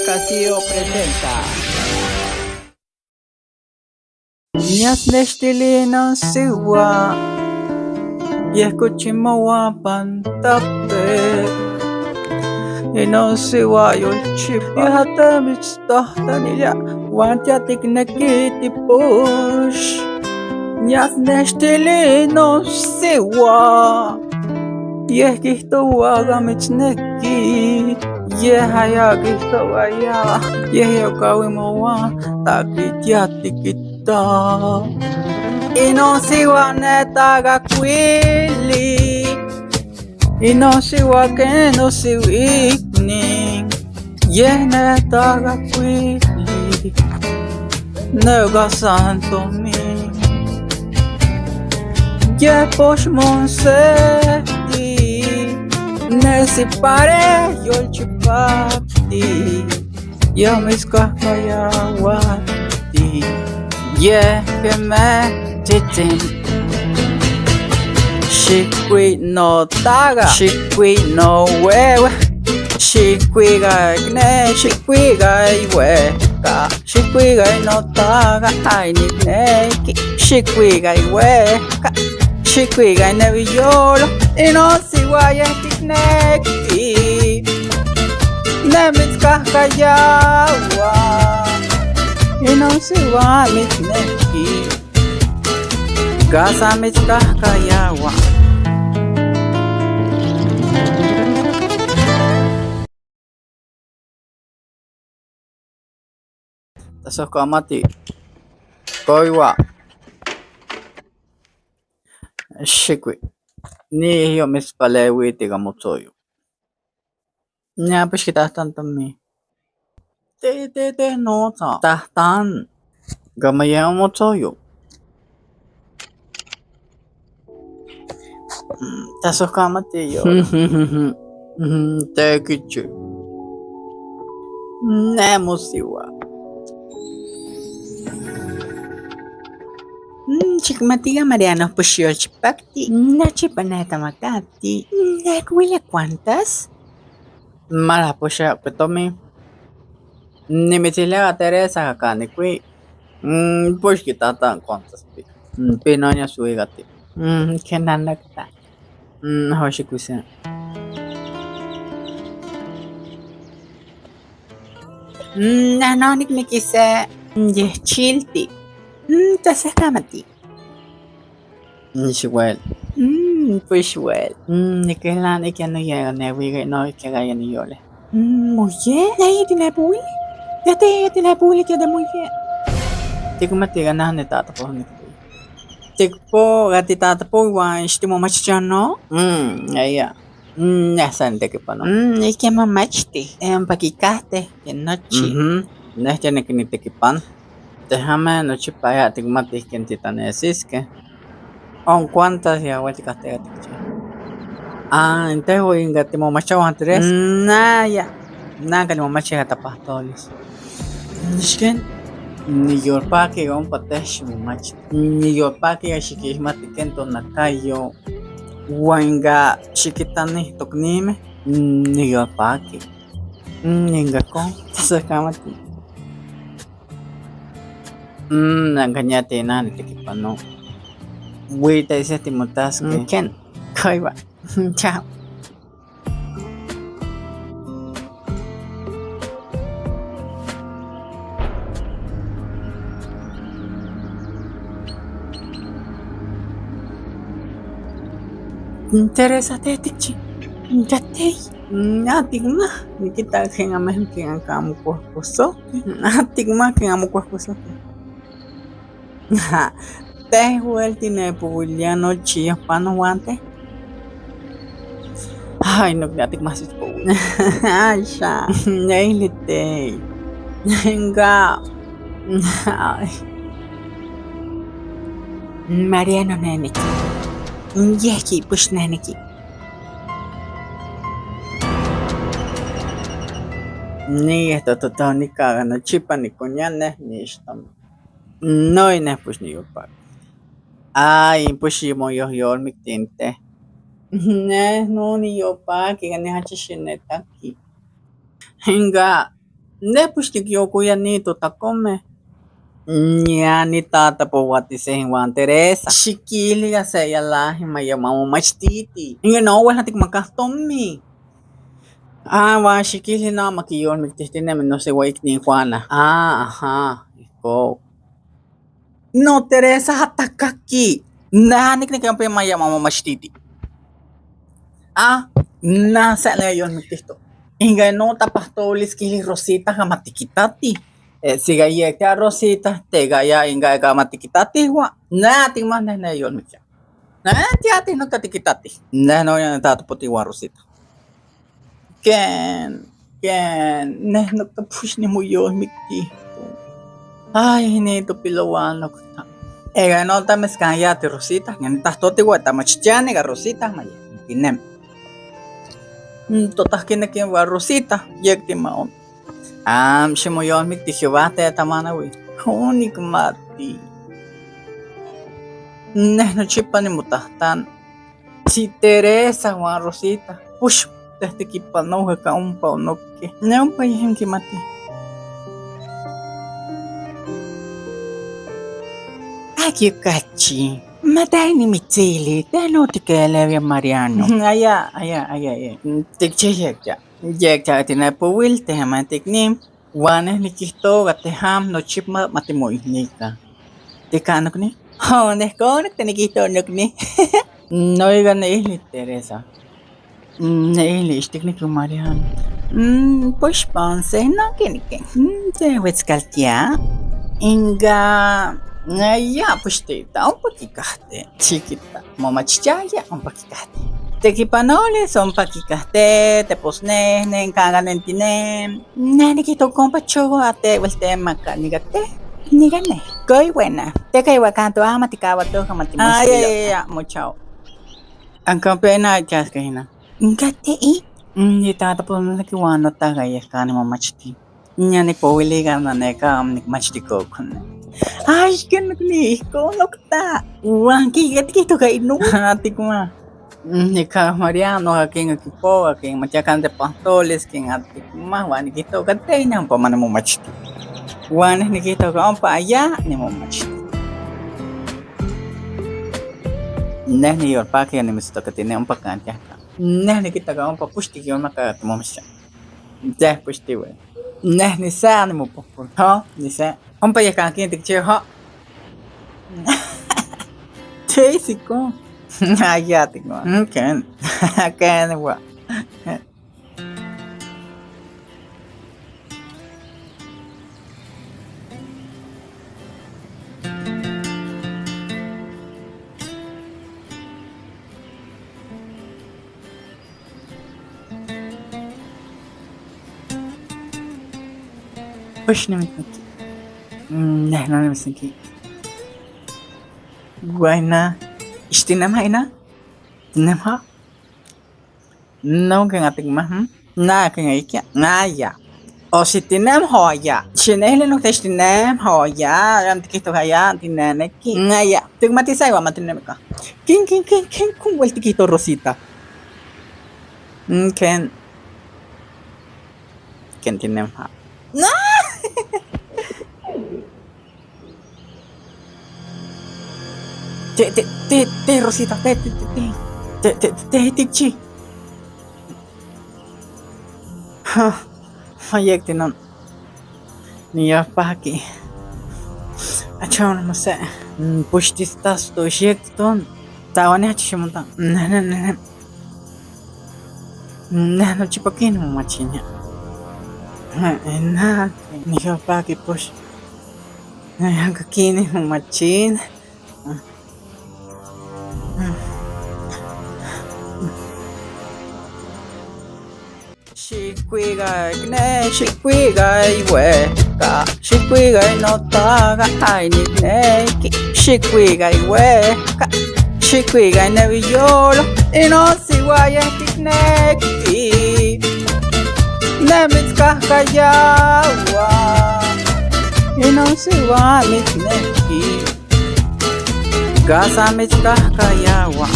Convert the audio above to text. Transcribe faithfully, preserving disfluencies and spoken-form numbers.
Castillo presenta. Nias nextili inon siwa, yeh kochi mowapantape. Inon siwa yolchipa, yeh ate mitstohtonilia, uan tia tikneki tipox. Nias nextili inon siwa, yeh kihtowa amo mitsneki, yeh aya kihtowa ya, yeh yokawi mowa, taki tia tikita. Inon siwa netakakuili, inon siwa ken nosiwikni, yeh netakakuili, neka san tomin. Yeh pox monsehti, nesi pare yolchipakti, yeh mitskahkayawati, yeh keme tsitsin. Xikui notaka, xikui nowewe, xikuika ikne, xikuika iwehka. Xikuika notaka, ay nikneki, xikuika iwehka, xikuika inewiyolo, inon siwa yeh tikneki, ne mitskahkayawa, inon siwa mitzneki, kasa mitskahkayawa. Tasohkamati. Koiwa. Xikui. Ni yomitspaleuitika motsoyo. Nia pues kitahtan tomi. Te, te, te, notsa. Tahtan. Kama yeh motsoyo. Mm, tasohkamati yo. Mm, tekichi. Ne mosiwa. Mm, xikmatika Mariano, pues yolchipakti. Nochipa netamakati. Nekuilia cuentas. Mala pues ya kitomi. Nimitsilia Teresa ka nikui. Mm, pues kitahtan cuentas pi. Mm, pinoña suigati. Mm, ken nanakta. Mm, hoxikuise. Mm, neh no niknekise. Mm, yeh chilti. Mm, tasohkamati. Mm, xiuel. Mm, pues xiuel. Mm, nikilnamiki noyolo newika no ikakaya niyole. Mm, moye, yayi tinepowili. Yate, yayi tinepowili, yate moye. Tikmatika neh nitatapoh nikpia. Tikpo, ka titatapoh iwan xitimomachtiti no? Mm, aya. Mm, neh san nitekipano. Mm, ikin momachti. Eh, ompa kikahte, ken nochi. Mhm. Neh ya nikin nitekipan. Tehame nochipa ya tikmatih ken titanesisken. On cuantas ya uel tikahtekatikche. Ah, inteh o inka timomachtia wan tres. Mm, naya. Nanka nimomachia tapahtolis. Nixken, niyolpaki ompa teh ximomachti. Niyolpaki ya xikixmati ken tonakayo. Wan inka xikita neh toknimeh, niyolpaki. Mm, inka kon, tasohkamati. Mm, nanka niati nani tekipano. Wita iseh timotaskeh. Mm, ken. Koiwa. Chao. Teresa, teh tikchi. Katei. Mm, atikma, nikita ken ameh ken aka amo kuahkuasohkeh. Atikma ken amo kuahkuasohkeh. Teh uel tinepowilia nochi yeh pano wan teh. Ay, noknia tikmahsitpowili. Axa, neilitei. Inka. Ay. Mariano neneki. Yeh ki, pues neneki. Niyeh tototonika nochipa nikonia neh nixtoma. Noi neh pues niyolpaki. Ay, pues ximoyohyolmikti inteh. Neh no niyolpaki, kanih achi xinetaki. Inka, Ne pues nikiyokoya ni totakonmeh. Nia nitatapowatis se iwan Teresa. Xikilika se yalahi maya mamomachtiti. Nia no uel tikmakah tomin. Ah, uan xikili no makiyolmiktihtinemi nosiwaikni Juana. Ah, aha, ihkon. No Teresa, atakaki. Nah, nikneki ompa maya mamomachtiti. Ah, nah, se neyolmiktihto. Inka no tapahtolis kili Rosita ka matikitati. Eh, sika yektia Rosita, teka ya inka ka matikitati uan nah, tikmah neh neyolmiktia. Nah, tiati no ka tikitati. Neh no ya nitatopoti uan Rosita. Ken, ken, neh nokta pues nimoyolmiktihto. Ay, nitopilowal nokta. Eka no tamiskanyati Rosita, ken nitahtoti uan tamachtiani ka Rosita, maya, tinemi. Mm, totahkineki uan Rosita, yektima on. Am, ximoyolmikti Jehová, te tamanauili. Onikmati. Neh nochipa nimotahtano. Si Teresa uan Rosita, pues, teh tekipanouah ka ompa onokeh. Ne ompa yeh nikimati. Aki okachi. Matai nimitsili, teh no tikelewia Mariano. Aya, aya, aya, aya. Tikchiyektia. Yektia tinepowil, teh matikni. Uan neh nikihtowa teh amo nochipa matimoiknikah. Tika nokni? Ho, neh konik te nikihtowa nokni. Noiwa neili Teresa. Mm, neili, ixtikneki Mariano. Mm, pues, pues, no keniki. Mm, te wetskaltia. Inka, aya, pues, te, ta ompa kikahte. Chiquita, momachtiaya, ompa kikahte. Tekipanolis, ompa kikahte, teposneh, neh, kanka nentinen. Neh nikihtowa konpachowa, te weltemaka, nika te, nika neh. Koi buena. Teka iwa kanto amo tikawatoka matimosilo. Ay, ay, ay, ay, mochao. Anka pena tiaskehina. Nka te i. Mm, nitata pues niki uan notaka yeh kanin momachti. Nia nikpowilika naneka amo nikmachtikowa ne. Ay, ken nikni, ihkon nokta. Uan kika tikihtoka inon. Atikma. Mm, nika Mariano, akin kipowa, ken matiakan tepahtolis, ken atikma, uan nikihtoka teinan ompa manimomachti. Uan neh nikihtoka ompa aya nimomachti. Neh niyolpaki ya nimitstokatini ompa kan tiahka. Neh nikitaka ompa pues tikiyolmaka timomachtia. Yeh pues tiwe. Neh nisa nimopohpol. Ho, nisa. Ompa yeh kan kin tikchiwa, ho. Te siko. Aya tikma. Mm, ken. Ken wa. Pues nimitneki. Mm, neh no nimitneki. Guaina. Ixtinemha ina? Tinemha? No, ken atikma, hm? Na, ken aikia. Aya. O si tinemha o aya. Xinehli nokta ixtinemha o aya. Amo tikihtowa aya, tineneki. Aya. Tikmatisha iwa ma tinemika. Ken, ken, ken, ken, kon wel tikihtowa Rosita? Mm, ken. Ken tinemha. No! Te, te, te, te, Rosita, te, te, te, te. Te, te, te, te, tikchi. Ha, ayek tinon. Niyolpaki. Achon mose. Mm, pues tistas to xiek ton. Tawani achi ximota. Ne, ne, ne, ne. Neh nochipa kini momachinia. Eh, eh, na, niyolpaki pues. Eh, anka kini momachin. Xikuika ikni, xikuika iwehka, xikuika inotaka, ay nikneki. Xikuika iwehka, xikuika inewiyolo, inon siwa yeh tikneki. Ne mitskahkayawa, inon siwa nikneki. Kasa mitskahkayawa,